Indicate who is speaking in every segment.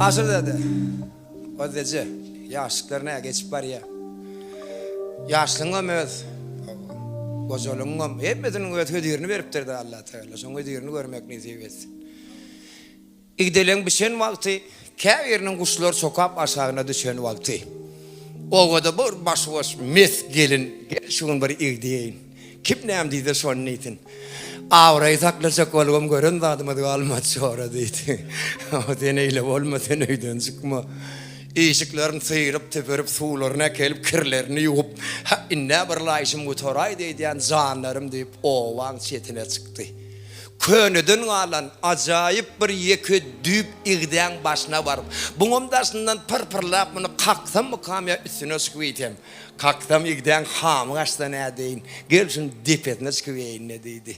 Speaker 1: Aşyr däde, Gözleje, ýaşlyklar nä geçip barýa. Ýaşlygyňam öz, gojalygyňam, hemmesiniň öz hözirini beripdir-dä Allatagala. Şoň hözirini görmek nesip etsin. Igdeleň bişen wagty, käbiriniň guşlar çokap aşagyna düşen wagty. Obada bir başy boş mes gelin, gel şu gün bir igdeýin. Kim näme diýse şony diýsin. Abraý saklajak bolubam gören zadymyz galmady jora diýdi. Sen eýle bolma, sen öýden çykma. Işiklerini syryp-süpürip, suwlaryny äkelip, kirlerini ýuwup, Hä, ind-ä bir laýşym gutaraýdy öýdýän janlarym diýip, obaň çetine çykdy. Köneden galan ajaýyp bir ýeke düýp igdäň başyna baryp, buňam daşyndan pyr-pyrlap muny kaksammykam ýa üstüne çykyp iýsem? Kaksam igdäň hamy gaçsa nädeýin? Gel şuny depesine çykyp iýeýin-le diýdi.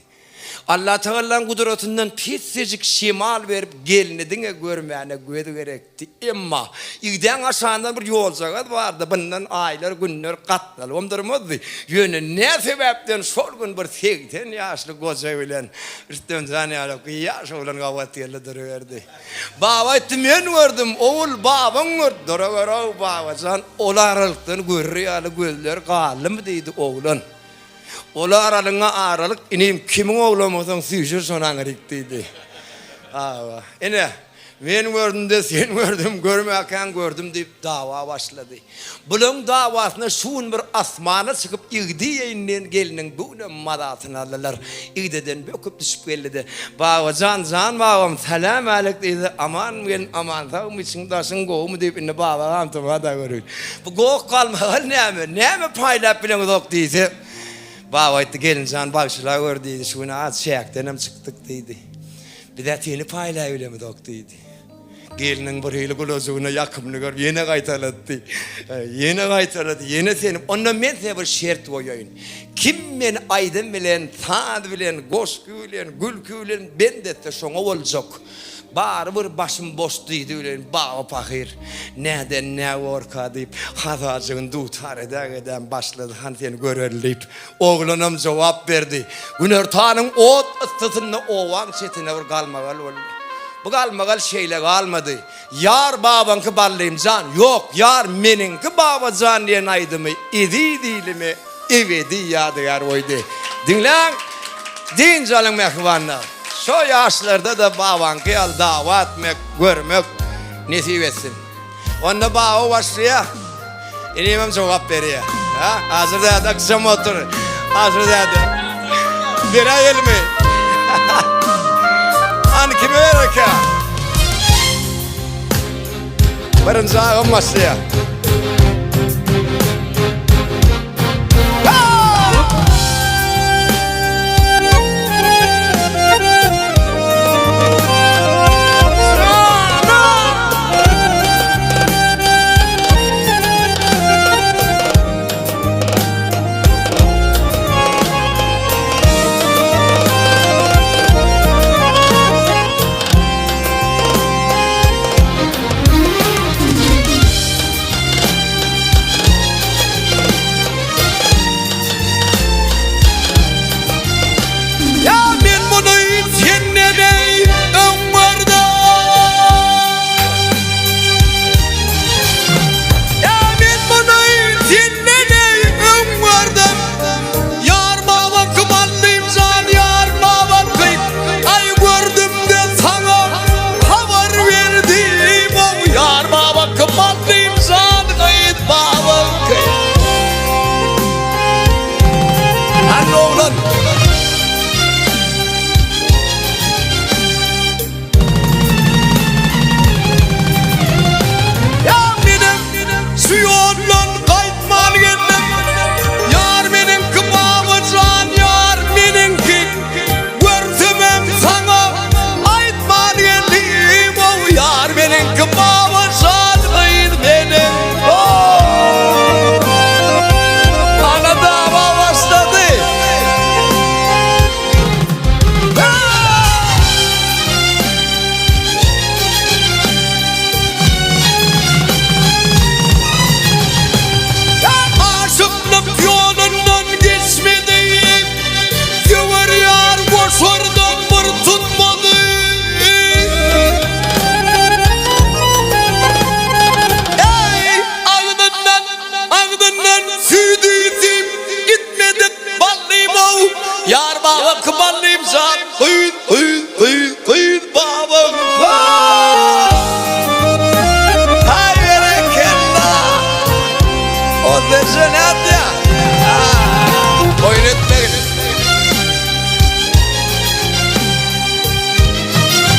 Speaker 1: Allatagallaň gudratyndan pessejik şemal berip gelni diňe görmäne göz gerekdi. Emma igdäň aşagyndan bir ýoljagaz bardy, bundan aýlar, günler gatnalybam durmazdy. Ýöne nä sebäpden şol gün bir 80 ýaşly goja bilen Rüstemjan ýaly ýaş oglan gabat geldi duruberdi. Baba aýtdy, men gördüm, ogul, babaň gördi. Durawer-ow, babajan, ol aralykdan görer ýaly gözleri galdymy diýdi oglan. Ol aralygyňa aralyk, inim, kimiň oglan bolsaň süýşür şony aňryk diýdi. Hawa, ine, men gördüm-de, sen gördüm, görmäkäň gördüm diýip dawa başlady. Bulaň dawasyna şu gün bir asmana çykyp igdi iýeýin diýen gelniň bu günem mazasyny aldylar. Igdeden böküp düşüp geldi-de, Babajan, jan babam, salam-älek diýdi. Amanmy gelin, aman sagmy, içiň daşyň gowumy diýip, indi baba gamtyma-da görüň. Bu goh-galmagal näme, näme paýlap bileňizok diýse, baba aýtdy, Gelinjan, bagşyla gör diýdi, şu gün az çäkdenem çykdyk diýdi. Biz-ä seni paýlap bilemizok diýdi. Gelniň bir hili gulajygyna ýakymly görüp, ýene gaýtalatdy. Ýene gaýtalady, ýene seni. Onda men size bir şert goýaýyn. Kim meni aýdym bilen, saz bilen, goşgy bilen, gülki bilen bent etse, şoňa boljak. Barybir başym boş diýdi bilen baba pahyr. Näden nä borka diýip, hasajygyny dutar edägedäm başlady, hany seni göreli diýip. Oglanam jogap berdi. Günortanyň ot yssysynda obaň çetinde bir galmagal boldy. Bu galmagal şeýle galmady. Ýar babaňky Ballym jan, ýok, ýar meniňki Babajan diýen aýdymy eziz ilime ebedi ýadygär goýdy. Diňläň, dynç alyň mähribanlar. Şo ýaşlarda-da babaňky ýaly dawa etmek, görmek nesip etsin. Onda baba başlaýar. Inimem jogap berýär. Ha? Aşyr däde akşam otur. Aşyr däde. Beräý elimi. Hany kime bererkä? Birinji agam başlaýar.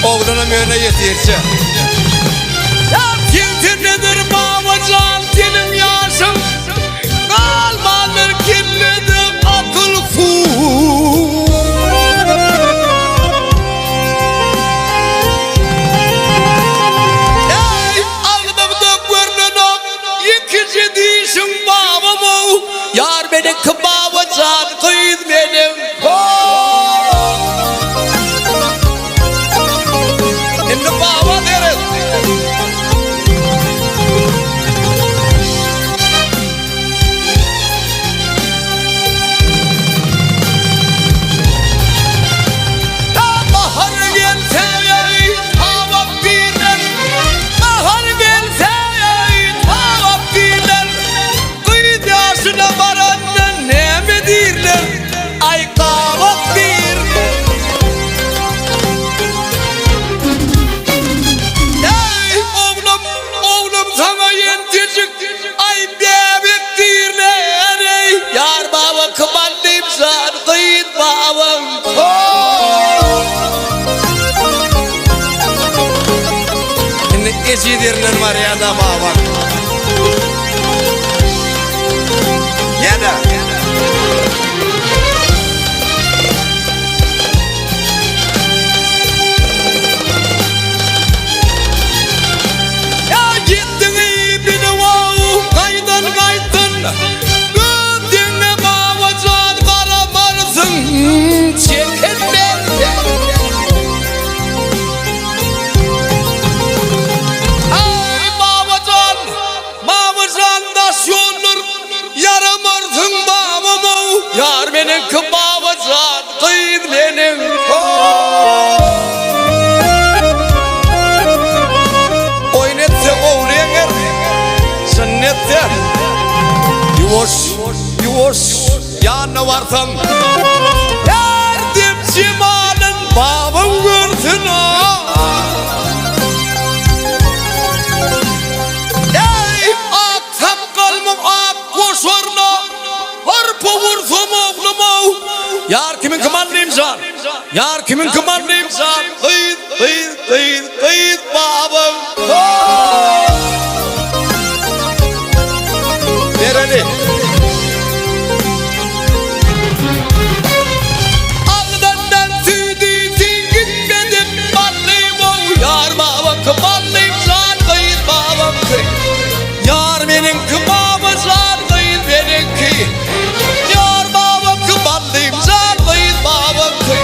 Speaker 1: Oglanam ýöne ýesirçe. Ýetirnedir babajan seniň ýaşyň Galmandyr kellede akyl huş. Eý agzyňda görnenok ýekeje dişiň babam-ow Ýar meniňki babajan gyz meniň Indi baba seret. Bahar gelse tabak diýler. Bahar gelse tabak diýler. Gyz ýaşyna baranda näme diýrler? Aý gabak diýrler. Eý oglum, oglum saňa ýentejik, aý bäbek diýrler eý. Ýar baba kybandym jan gyz babaň Indi ejiz ýerinden barýar-da babaň. Ýene. Ýa gitdiňi bilip-ow, gaýdan gaýtdyn. Göz deňňe babajan garamarsyň. Çeken men. Aý babajan, babajan daş ýoldur, ýaramarsyň babam-ow, ýar meniňki babajan, gyz meniň. Oýun etse ogly ýeňer, çyn etse ýuwaş, ýuwaş ýanyna barsam, her dem jemalyn babam görsün-a. Eý, ak sakgalmyň ak goşaryna Harpa ursam oglum-ow. Ýar kimiňki mallym jan, Ýar kimiňki mallym jan, Gyz, gyz, gyz, gyz babam. Bereli. Agzyndan süýdi siňňitmedim ballym-ow, Ýar babaňky ballym jan, gyz babaňky. Ýar meniňki baba jan, gyz meniňki. Ýar babaňky ballym jan, gyz babaňky.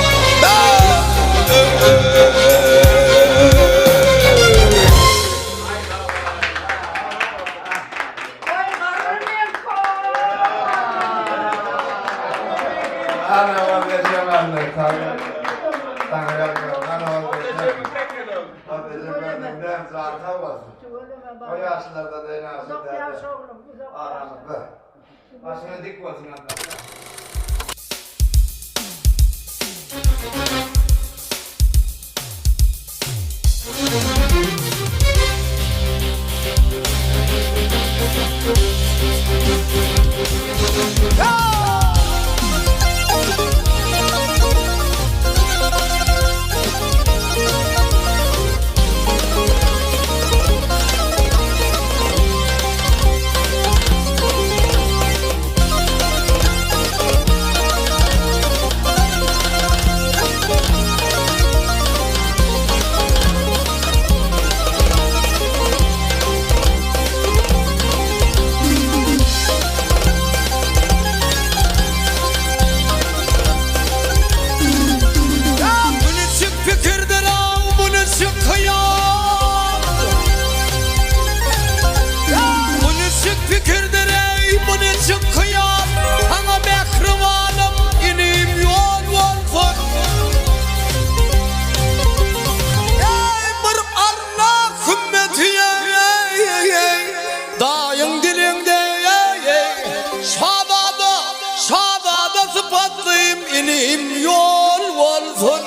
Speaker 2: Başyňyz dik bolsun Allah.
Speaker 1: Bu niçik pikirdir-ow, bu niçik hyýal? Bu niçik pikirdir-eý, bu niçik hyýal? Saňa mähribanym, inim ýol bolsun. Eý, bir Alla hümmeti-eý, daýyň diliňde-eý, şazada, şazada sypatlym, inim ýol bolsun.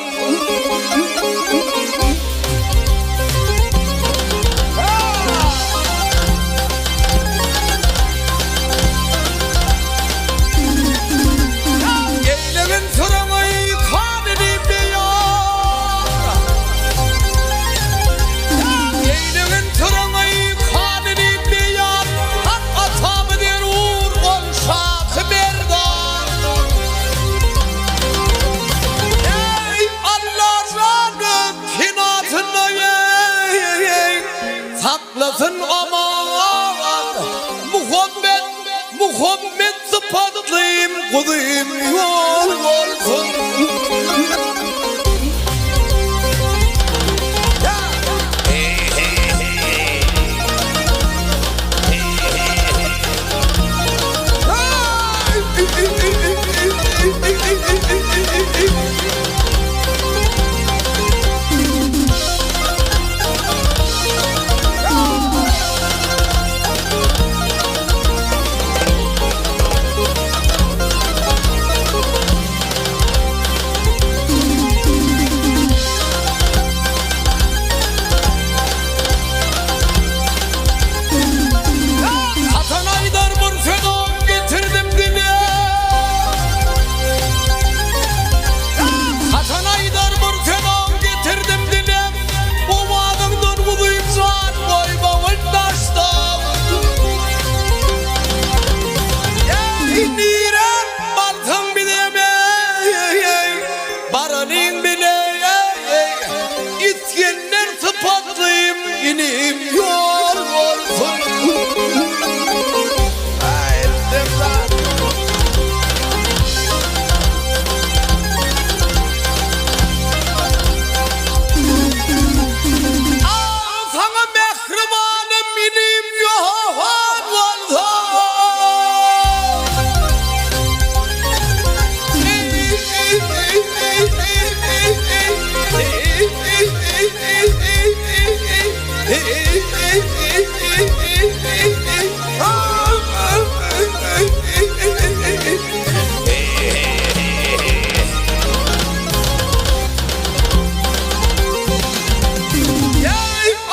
Speaker 1: Eýlegin syryňy kanyny beýan. Saklasyn aman Muhammet Muhammet sypatlym guzym ýol bolsun. Hasan aýdar bir sözüm getirdim dile. Hasan aýdar bir sözüm getirdim dile. Owazyňdan uzyn jan goýmagyn daşda. Nirä barsaň bizem baralyň bile. Isgender sypatlym inim ýol bolsun. Saňa mähribanym inim ýol bolsun.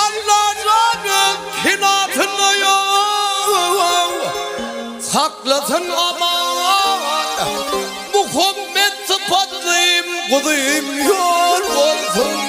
Speaker 1: Allajanyň penasynda Saklasyn aman Muhammet sypatlym guzym ýol bolsun.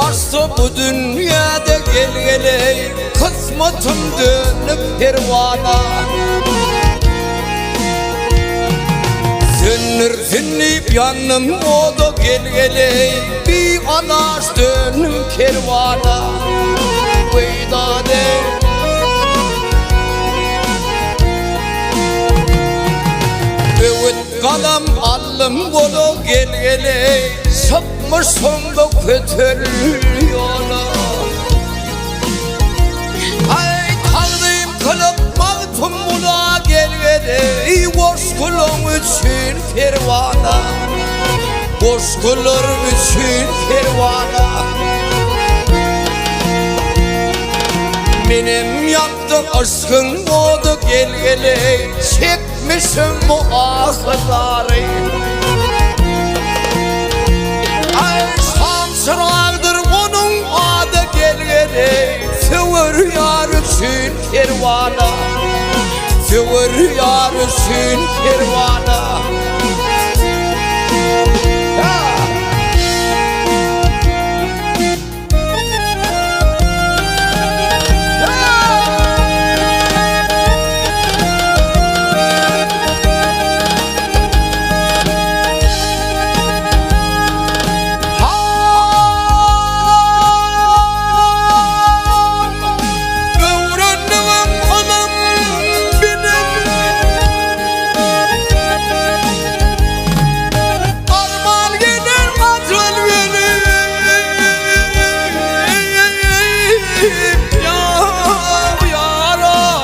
Speaker 1: Başda bu dünýäde gel-geleý, Kysmatym dönüp perwana. Söndürsin diýip ýandym oda gel-geleý, Bialaç döndüm kerwana. Weýdade. Öwüt galam aldym gola gel-geleý, Çykmyş soňda kötel ýola. Aý, tagzym kylyp Magtymgula gel-geleý, Goşgulaň üçin perwana, Goşgularym üçin perwana. Menem ýakdy yşkyň ody gel-geleý, Çekmişim bu ahy-zary. Aý, şamçyragdyr onuň ady gel-geleý, Söwer ýar üçin perwana, Söwer ýar üçin perwana. Öwrendigim ylym, bilim. Arman geler ajal gelip, ýar, ýaram.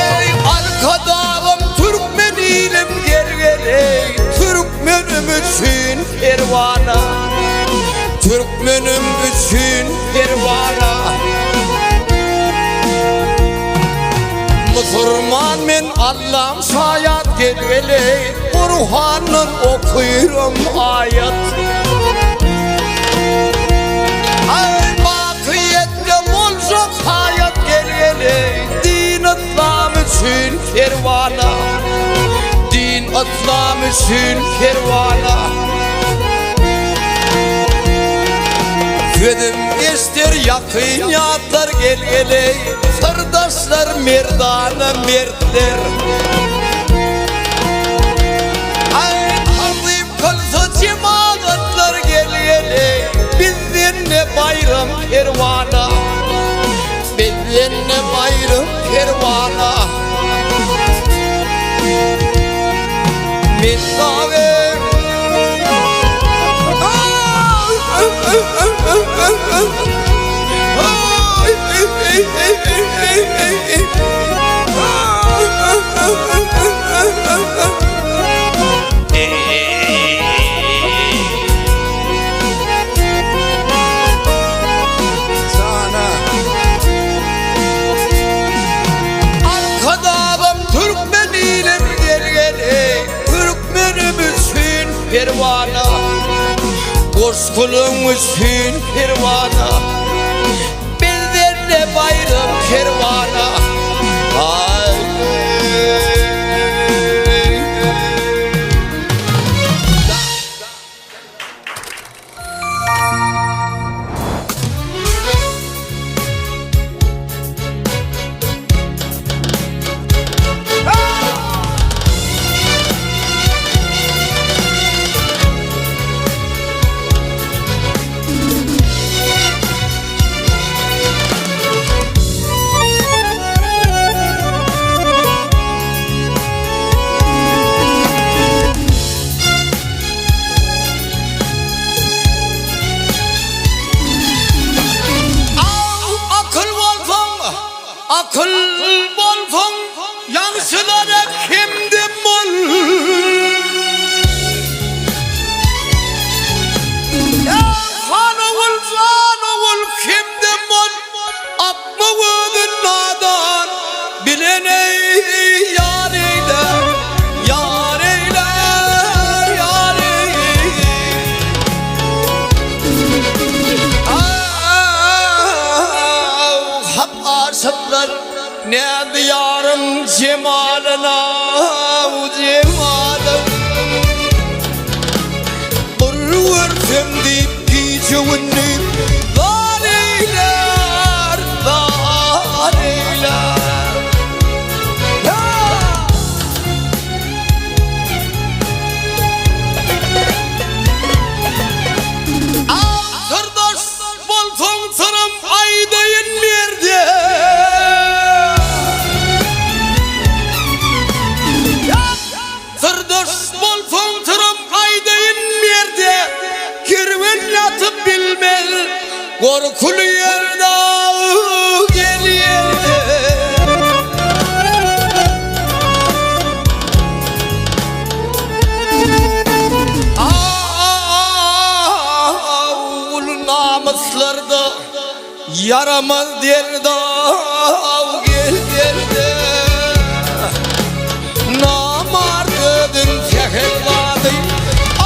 Speaker 1: Eý, Arkadagym, türkmen ilim, gel-geleý, Türkmenim üçin perwana, Türkmenim üçin perwana. Musurman men Allam şaýat gel-geleý, Gurhandan okyram aýat. Aý, bakyýetde boljak haýat gel-geleý, Din yslam üçin perwana, Din yslam üçin perwana. Sözüm eşder ýakyn ýatlar gel-geleý, Syrdaşlar merdana mertler. Aý, tagzym kylsa jemagatlar gel-geleý, Bizden ne baýram perwana, Bizden ne baýram perwana. Men dagy Arkadagym türkmen ilim gel-geleý, Türkmenim üçin perwana, Goşgulaň üçin perwana, Bizden-de baýram kerwana. Aý. Akyl bolsaň, akyl bolsaň, ýagşylara hemdem bol. Han ogul, jan ogul, hemdem bol. Akma özün nadan, bilen eý, ýar eýle, ýar eýle, ýar eýle. Hak aşyklar näz ýaryň jemalyna, jemalyna.
Speaker 3: ýatyp bilmez, Gorkuly ýerde gel ýerde. Uly namyslarda ýaramaz derdi gel ýerde. Namart özün sähel zady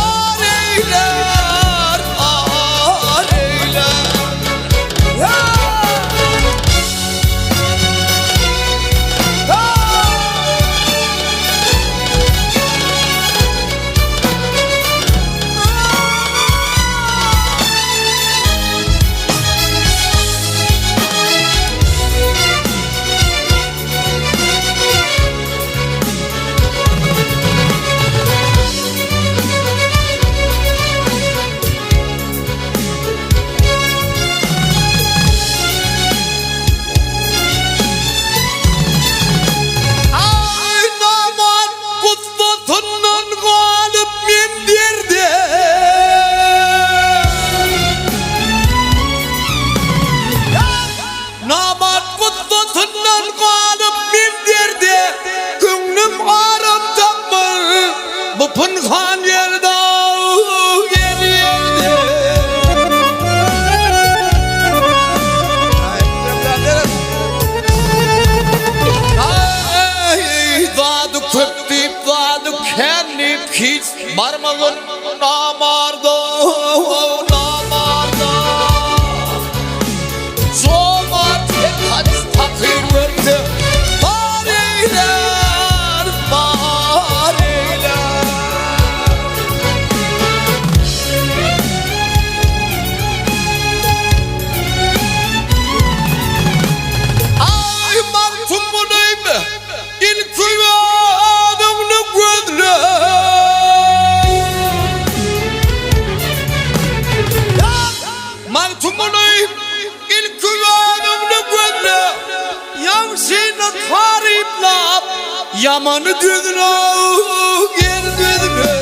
Speaker 3: ar eýlär, ar eýlär. Aý namart gussasyndan galyp men derde. Namart gussasyndan galyp men derde, Köňlüm aram tapmaz bu pynhan ýerde, Gel ýerde. Aý, zady köp diýip, zady kän diýip, hiç barmagyn namarda, namarda. Jomart her haç pakyr görse, Bar eýlär, bar eýlär. Aý, Magtymgulyň ilki ýadyňny gözle. Magtymguly, ilki özüňni gözle, Ýagşyny taryplap, ýamany düzle, gel düzle.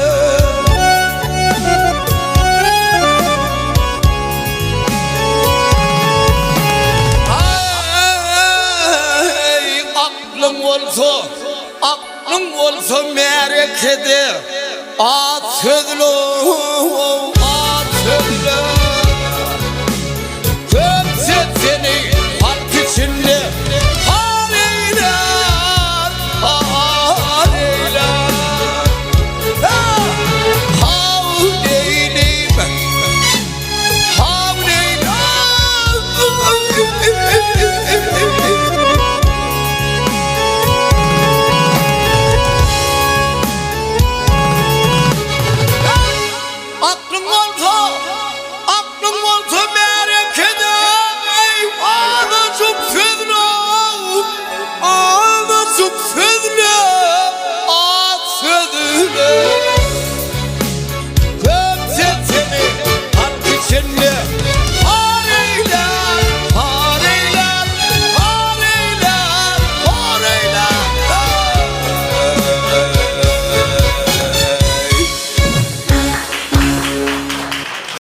Speaker 3: Aý, aklyň bolsa, aklyň bolsa märekede, Az sözle, az sözle. Köp söz seni halk içinde har eýlär, har eýlär. Haw eýleýip, haw eýläp. Aklyň bolsa, aklyň bolsa.